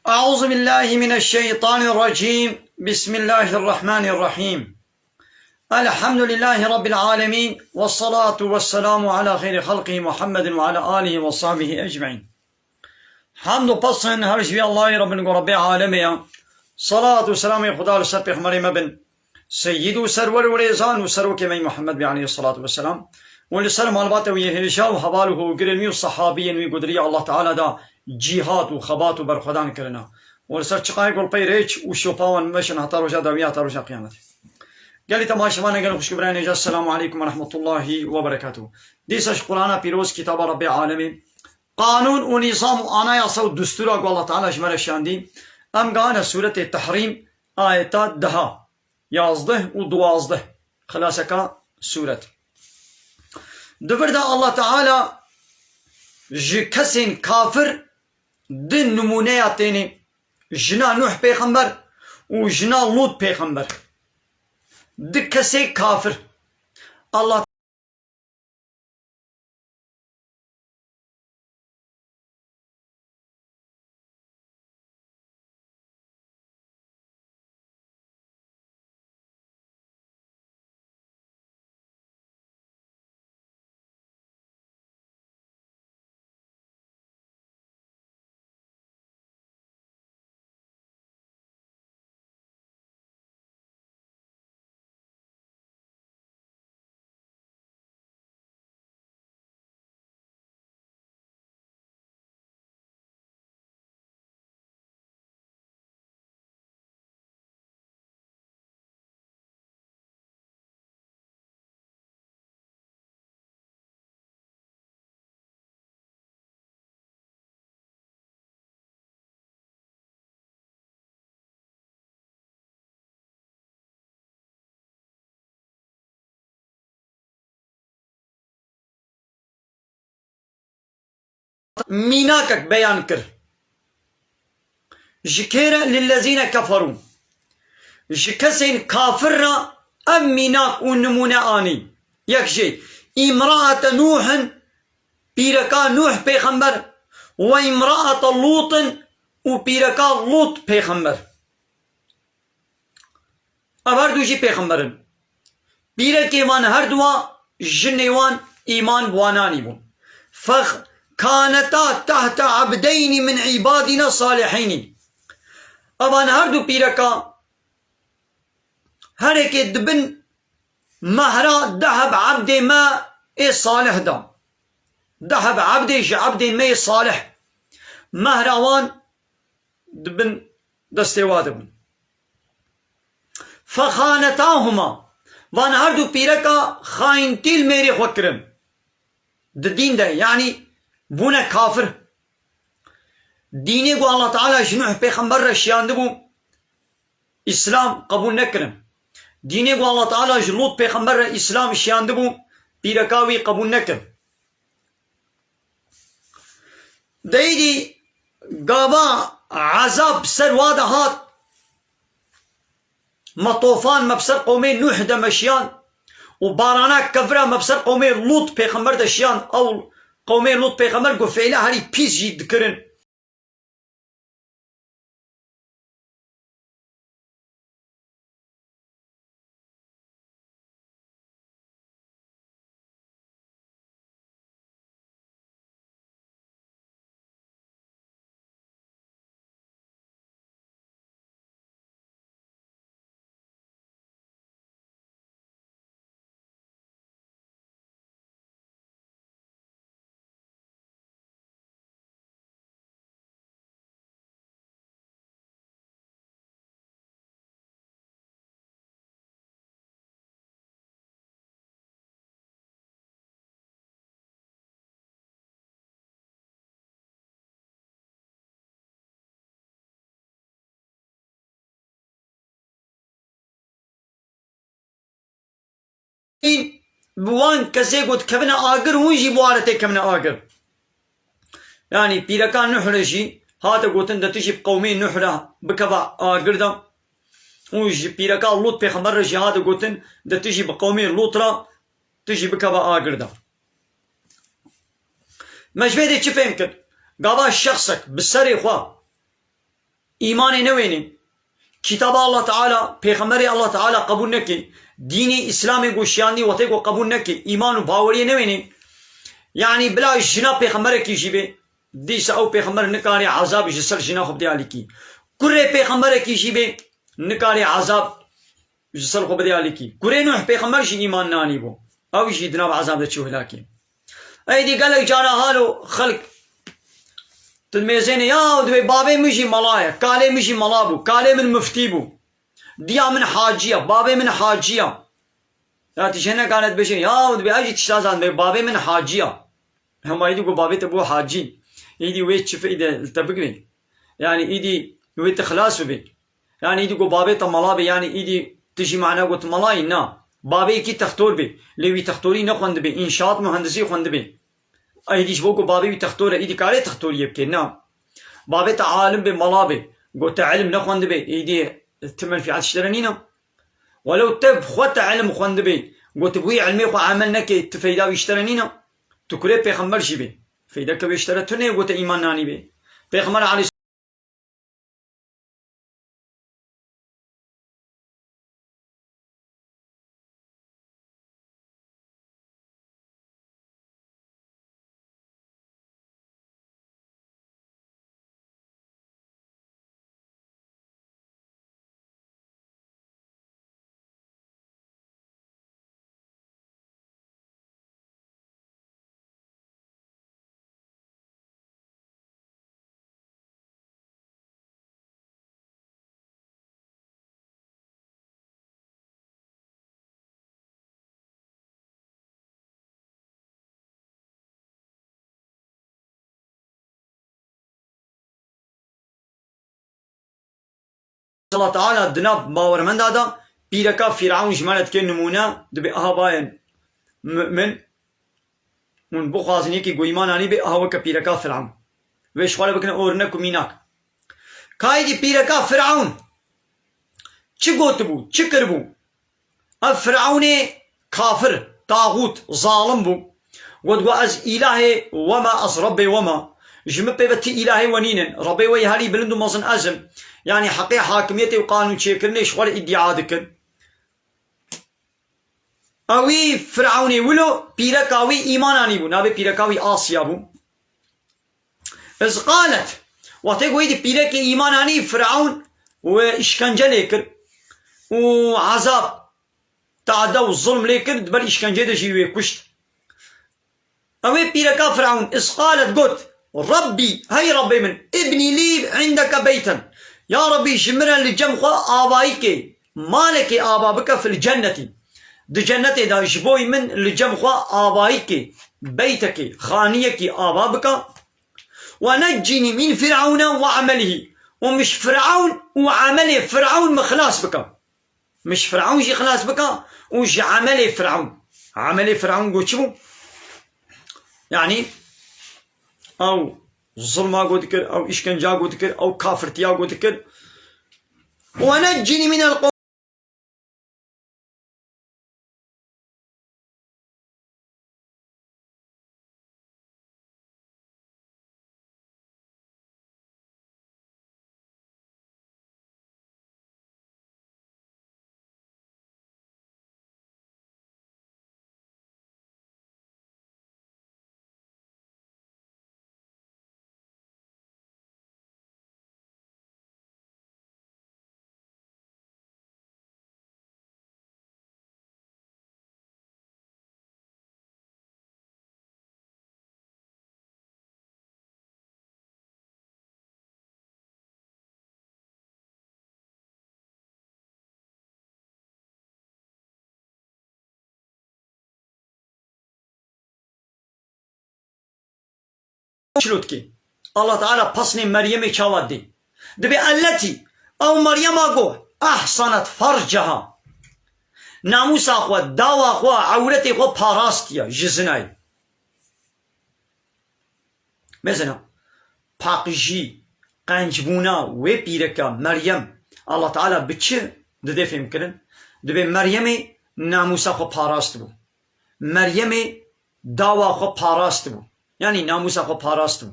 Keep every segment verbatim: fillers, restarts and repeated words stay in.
أعوذ بالله من الشيطان الرجيم. بسم الله الرحمن الرحيم. الحمد لله رب العالمين، والصلاة والسلام على خير خلقه محمد وعلى آله وصحبه أجمعين. Hamd û pesn her ji vî Allahê re bin ku Rebbê alemê ye. Salat û selamê Xuda li ser Pêxemberê me bin. Seyyid û serwer û rêzan û serokê me Muhammed bî aleyhissalatu vesselam. Û li ser malbata wî hêja û heval û hogirên wî û sehabiyên wî ku di riya Allah Teala da cîhat û xebat û berxwedan kirine. Û li ser çiqayê ku li pey rêç û şopa wan meşin heta roja dawî, heta roja qiyametê. Gelî temaşevanê, gelî xwişk û birayên hêja, Selamu aleykum ve rahmetullahi ve berekatuhu. Dîsa ji Qur'ana pîroz, kitaba Rebbê alemê, qanûn û nîzam û anayasa û dustûra ku Allah Teala ji me re şandî, em gihane sûretê Tehrîm, ayeta deha, yazdeh û duwazdeh, xilaseka sûret. Di vir de Allah Teala ji kesên kafir di nimûneya tênê, jina Nuh pêxember û jina Lût pêxember. Di kesê kafir. Allah Mînakek beyan kir. Ji kê re? Lillezîne keferû. Ji kesên kafir re ev mînak û nimûne anî. Yek jê, îmraete Nûhin, pîreka Nûh pêxember, we îmraete Lûtin û pîreka Lût pêxember. Ev her du jî pêxember in. Pîrekê van her dua, jinê wan îman bi wan anîbûn. Fex-, kaneta tehte ebdeynî min îbadîna salihînî. Evan her du pîreka, her yekê di bin mehra deh heb ebdê me ê salih de. Deh heb ebdê ji ebdên me yê salih. Mehra wan di bin destê wa de bûn. Fexanetahuma, van her du pîreka xayintî li mêrê xwe kirin. Di dîn de, yanî bûne kafir. Dînê ku Allah Teala ji Nuh pêxember re şiyandibû, Îslam qebûl nekirin. Dînê ku Allah Teala ji Lût pêxember re Îslam şiyandibû, pîreka wî qebûl nekir. Deydî gava ezab ser wa de hat, me tofan me bi ser qewmê Nuh de meşiyan û barana kevira me bi ser qewmê Lût pêxember de şiyan. Ew qewmê Lût pêxember ku fêle herî pîs jî dikirin. Bi wan kesê ku dikevine agir, hûn jî bi wan re têkevine agir. Yanî pîreka Nuh re jî hate gotin, de tu jî bi qewmê Nuh re bikeve agir de. Û ji pîreka Lût pêxember re jî hate gotin, de tu jî bi qewmê Lût re, tu jî bikeve agir de. Me ji vê de çi fêm kir? Gava şexsek bi serê xwe Îmanê newênê. Kitaba Allah Teala, Pêxemberê Allah Teala qebûl neke. Dînê Îslamê ku şiyandî wextê ku qebûl neke. Îman û baweriyê newênê. Yanî bila jina pêxemberekî jî bê. Dîsa ew pêxember nikare ezab ji ser jina xwe bide alîkî. Kurê pêxemberekî jî bê. Nikare ezab ji ser xwe bide alîkî. Kurê Nuh pêxember jî îman nanîbû. Ew jî di nav ezab de çû hilakê. Ey dî gelek cara halo xelk tu dimêzêne, ya dibê babê min jî mala ye, kalê min jî mala bû, kalê min miftî bû. Diya min hacî ya, babê min hacî ya. Ya tu jê nekane dibêje, ya dibê ez jî tişta zan, dibê babê min hacî ya. Hema êdî ku babê te bû hacî. Êdî wê çi feyde li te bigirê? Yanî êdî wê tu xilas bibê. Yanî êdî ku babê te mala bê, yanî êdî tu jî mana got malayî, na. Babê yekî textor bê. Lê wî textorî nexwendibê, înşaat muhendisî xwendibê. Êdî ji bo ku babê wî textor e, êdî karê textoriyê bikê, na. Babê te alim bê, mala bê. Got te ilim nexwendibê, êdî tu menfîat ji te re nîne. Welew te bi xwe te ilim xwendibê, got bi wî ilmê xwe emel nekê, tu feyda wî ji te re nîne. Tu kurê pêxember jî bê. Feydeke wê ji te re tune ye, got te îman nanîbê. Pêxember aleyh Allah Teala di nav bawermenda de pîreka Fîrawn ji me re dike nimûne, dibê aha bayên mu'min, hûn bixwazin yekî ku îman anî bê, aha weke pîreka Fîrawn. Wê ji xwe re bikine ornek û mînak. Kaydî pîreka Fîrawn çi gotibû, çi kiribû? Ev Firawnê kafir, taxût, zalim bû. Got, got, ez îlahê we me, ez Rebbê we me. Ji min pê ve ti îlahê we nînin. Rebbê we yê herî bilind û mezin ez im. Yanî heqê hakimiyetê û qanûnçêkirinê ji xwe re îdia dikin. Ewî Firawnê wilo, pîreka wî îman anîbû. Navê pîreka wî Asya bû. Iz qalet, wextê ku êdî pîrekê îman anî, Firawn we îşkence lê kir û ezab, teada û zulm lê kir, di ber îşkencê de jî wê kuşt. Ew ê pîreka Firawn, iz qalet, got, Rabbî, hey Rabbê min, ibnî lî indeke beyten. Ya Rabbî, ji min re li cem xwe avayîkê, malekê ava bike fil cennetî. Di cennetê de ji bo min li cem xwe avayîkê, beytekê, xaniyekî ava bike. Ve neccînî min Firaune ve emelihî. Û min ji Firawn û emelê Firawn min xilas bike. Min ji Firawn jî xilas bike û ji emelê Firawn. Emelê Firawn got çi bû? Yanî ew zulma got dikir, ew îşkenca got dikir, ew kafirtiya got dikir. Ve neccînî minel qewm. Çilo dikê. Allah Teala pesnê Meryemê çawa dê? Dibê elletî, ew Meryema go, ehsenet ferceha. Namûsa xwe, dawa xwe, ewretê xwe parastiye ji zinayê. Mesela, paqijî, qencbûna wê pîreka Meryem, Allah Teala bi çi dide fêhmkirin? Dibê Meryemê namûsa xwe parast bû. Meryemê dawa xwe parast bû. Yanî namûsa xwe parast bû.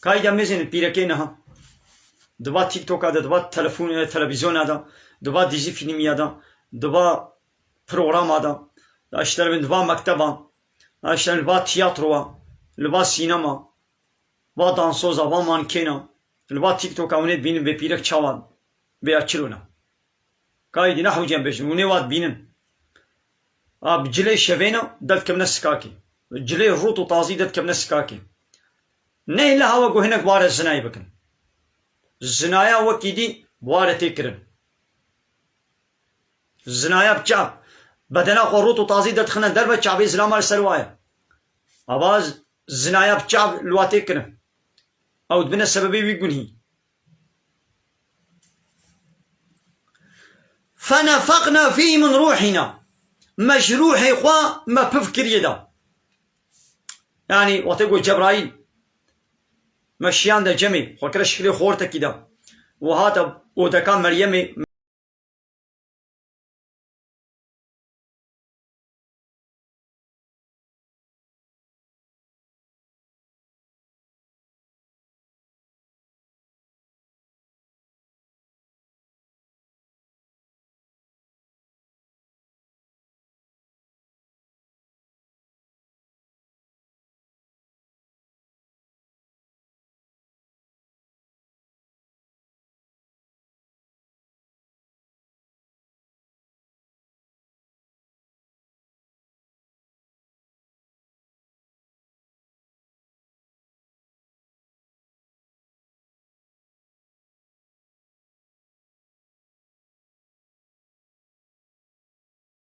Kayda mêzên pîrekê niha. di va TikToka de, di va telefon, e, televizyona de, di va dizî fîlmiya de, di va programa de, da işte di va mekteba, da işte di va tiyatroa, li va sînema, va dansoza, va mankêna, li va TikToka hûn ê dibînin vê pîrek çawa vêya çilo ne. Kayî dî ne hewcên bêjin, hûn ê wa dibînin. A bi cilê şevêna derdikevne sikakê. Cilê rût û tazî derdikevne sikakê. Nehê li hawa ku hinek ware zinayê bikin. Zinaya wekî dî bi ware tê kirin. Zinaya bi çav. Bedena xwe rût û tazî derdixine derve, çavê zilama li ser wa ye. Ava z-, zinaya bi çav li wa tê kirin. Ew dibine sebebê wî gunhî. فنفخنا فيه من روحنا. Me ji ruhê xwe me piv kiriye de. Yanî wextê ku Cebraîl me şiyande cemê, xwe kire şiklê xortekî de. Û hate odeka Meryemê.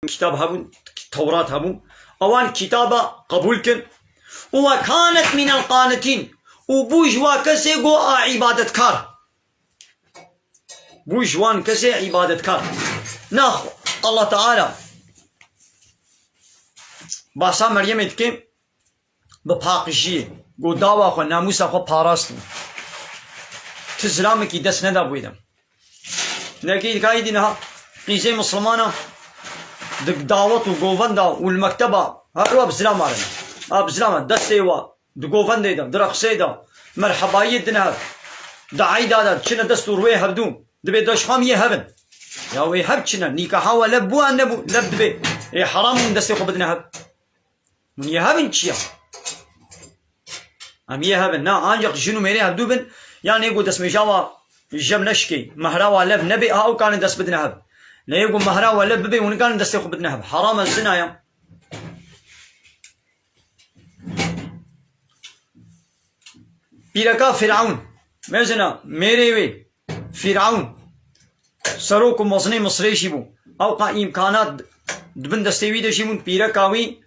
Kitab hebûn, Tewrat hebû. Ewan kitaba qebûl kin. Û we kanet mînel qanitîn. Û bû ji wa kesê go a îbadetkar. Bû ji wan kesê îbadetkar. Nax Allah Teala basa Meryemê dike. Bi paqijiyê, ku dawa xwe, namûsa xwe parastî. Ti zilamekî dest neda bi wê de. Nekî dikayî dî niha qîzê misilmana di dawet û govenda û li mekteba her wa bi zilama re ne. A bi zilama destê wa di govendê de, di reqsê de, merhebayiyê dine hev. Di eyda de çine dest û rûyê hevdû. Dibê deşxam yê hevin. Ya wê hev çine, nîkaha we lev bû an nebû, lev dibê. Ê heram hûn destê xwe bidine hev. Hûn yê hebin çi ya? Em yê hebin. Na, ancak jin û mêrê hevdû bin, yan ê ku destmêja wa jem neşikê, mehra wa lev nebê, ha ew kanin dest bidine hev. Lê yê ku mehra wa lev bibê, hûn kanin destê xwe bidine hev. Haram e, zina ya. Pîreka Firaun. Mezina, mêrê wê. Fîraun, serok û mezinê Misrê jî bû. Ew qa îmkanat di bin destê wî de jî bûn, pîreka wî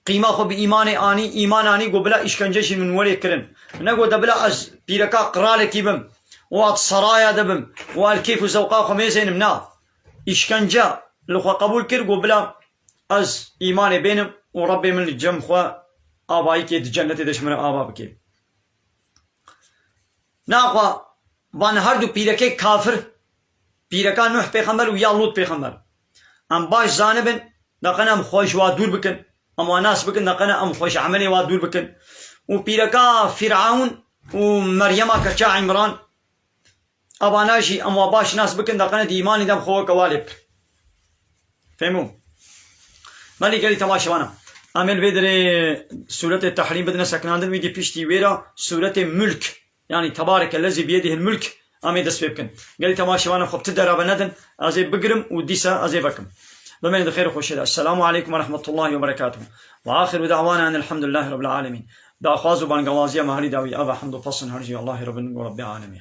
qîma xwe bi îmanê anî, îman anî, got, bila îşkence jî min werê kirin. Negot, de bila ez pîreka qiralekî bim û at seraya de bim û el kêf û zewqa xwe mêzênim, na. Îşkence li xwe qebûl kir, got, bila ez îmanê bênim û Rebbê min li cem xwe avayî kê, di cennetê de ji min re ava bike. Naxwe van her du pîrekê kafir, pîreka Nuh pêxember û ya Lût pêxember. Em baş zanibin, daqene em xwe ji wa dûr bikin, em wa nas bikin, daqene em xwe ji emelê wa dûr bikin. Û pîreka Fîraun û Meryema keça Îmran, evana jî em wa baş nas bikin, daqene di îmanê de em xwe weke wa lê bikin. Fehmû? Belê gelî temaşevana. Em ê li vê derê sûretê Tehrîm bidine sekinandin, wî dî piştî wê re sûretê Mulk, yanî Tebarekelezî biyedihil mulk, em ê dest pê bikin. Gelî temaşevana xwe bi ti dera ve nedin, ez ê bigirim û dîsa ez ê vekim. Bimêne di xêr û xweşê de. Esselamu aleykum ve rahmetullahi ve berekatuhu. Ve axiru da'wana enelhamdülillahi rabbil alemin. Daxwaz û bangawaziya me herî dawî, ava hemd û pesn her jî Allahê Rabbin û Rabbê alemî.